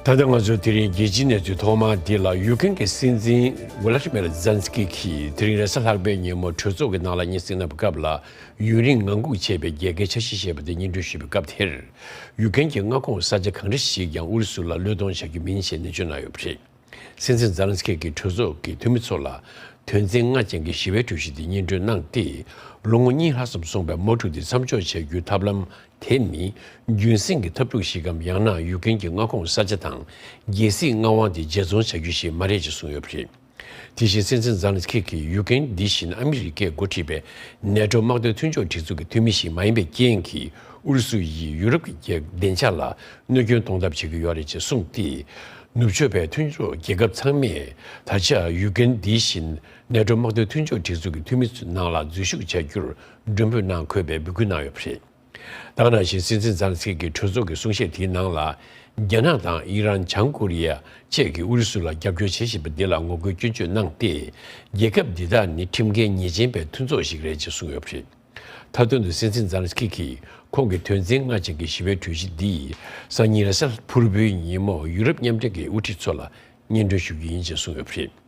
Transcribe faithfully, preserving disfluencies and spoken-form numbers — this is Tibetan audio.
ད་ལྟ་ང་ཚོ་དེ་རིང་རྒྱལ་སྤྱིའི་གནས་ཚུལ་ཐོག་མ་འདི་ལ། ཡུཀ་རེན་གྱི་སྲིད་འཛིན་ཝོ་ལ་ཏི་མེར་ཛེ་ལན་སི་ཀི་གིས་དེ་རིང་རེས་གཟའ་ལྷག་པའི་ཉིན་མོ་གྲོས་ཚོགས་ཀྱི་ནང་ལ་སྙན་སེང་གནང་བའི་སྐབས་ལ། ཡུན་རིང་ངང་སྒུག་བྱས་པའི་རྒྱལ་ཁའི་འཆར་གཞི་ཞེས་པ་དེ་སྙན་སྒྲོན་ཞུས་པའི་སྐབས་དེར། ཡུཀ་རེན་གྱི་མངའ་ཁོངས་ས་ཆ་གང་འདྲ་ཞིག་ཀྱང་ཨུ་རུ་སུ་ལ་བློས་གཏོང་བྱ་རྒྱུ་མིན་ཞེས་ནན་བརྗོད་གནང་ཡོད་པ་རེད། སྲིད་འཛིན་ཛེ་ལན་སི་ཀི་གིས་གྲོས་ཚོགས་ཀྱི་འཐུས་མི་ཚོ་ལ། དོན་ཚན་ལྔ་ཅན་གྱི་ཞི་བའི་གྲོས་གཞི་དེ་སྙན་སྒྲོན་གནང་སྟེ། ལོ་ངོ་གཉིས་ལྷག་ཙམ་སོང་བའི་དམག་འཁྲུག་དེ་མཚམས་འཇོག་བྱ་རྒྱུའི་ཐབས་ལམ་དེ་ནི། རྒྱུན་སྲིང་གི་འཐབ་འཁྲུག་ཞིག་གམ། ཡང་ན་ཡུཀ་རེན་གྱི་མངའ་ཁོངས་ས་ཆ་དང་། རྒྱལ་སྲིད་མངའ་དབང་དེ་རྗེས་བཙོང་བྱ་རྒྱུ་ཞིག་མ་རེད་ཅེས་གསུངས་ཡོད་པ་རེད། དེ་བཞིན་སྲིད་འཛིན་ཛེ་ལན་སི་ཀི་གིས། ཡུཀ་རེན་འདི་བཞིན་ཨ་མི་རི་ཀས་འགོ་ཁྲིད་པའི་ནེ་ཊོ་དམག་དོན་མཐུན་ཕྱོགས་སྒྲིག་འཛུགས་ཀྱི་འཐུས་མི་ཞིག་མ་ཡིན་པའི་རྐྱེན་གྱིས། ཨུ་རུ་སུ་ཡིས་ཡུ་རོབ་ཀྱི་བདེ་འཇགས་ལ་གནོད་སྐྱོན་གཏོང་ཐབས་བྱེད་ཀྱི་ཡོད་རེད་ཅེས་གསུངས་ཏེ། ནུབ་ཕྱོགས་པའི་མཐུན་གྲོགས་རྒྱལ་ཁབ་ཚང་མས་ད་ཆ་ཡུཀ་རེན་འདི་བཞིན་ནེ་ཊོ་དམག་དོན་མཐུན་ཕྱོགས་སྒྲིག་འཛུགས་ཀྱི་འཐུས་མི་ཚོའི་ནང་ལ་འཛུལ་ཞུགས་བྱ་རྒྱུར་མགྲོན་འབོད་གནང་དགོས་པའི་འབོད་སྐུལ་གནང་ཡོད་པ་རེད། ད་ག་ནང་བཞིན། སྲིད་འཛིན་ཛེ་ལན་སི་ཀི་གིས་གྲོས་ཚོགས་ཀྱི་གསུང་བཤད་དེའི་ནང་ལ། རྒྱ་ནག་དང་ཨི་རན། བྱང་ཀོ་རི་ཡ་བཅས་ཀྱིས་ཨུ་རུ་སུ་ལ་རྒྱབ་སྐྱོར་བྱེད་བཞིན་པ་འདི་ལ་ངོ་རྒོལ་སྐྱོན་བརྗོད་གནང་སྟེ། རྒྱལ་ཁབ་འདི་དག་ནི་ཁྲིམས་འགལ་ཉེས་ཅན་པའི་མཐུན་ཚོགས་ཤིག་རེད་ཅེས་གསུངས་ཡོད་པ་རེད། མཐའ་དོན་དུ། སྲིད་འཛིན་ཛེ་ལན་སི་ཀི་གིས་ཁོང་གི་དོན་ཚན་ལྔ་ཅན་གྱི་ཞི་བའི་གྲོས་གཞི་འདི་སང་ཉིན་རེས་གཟའ་ཕུར་བུའི་ཉིན་མོ་ཡུ་རོབ་མཉམ་འབྲེལ་གྱི་དབུ་ཁྲིད་ཚོ་ལ་སྙན་སྒྲོན་ཞུ་རྒྱུ་ཡིན་ཅེས་གསུངས་ཡོད་པ་རེད།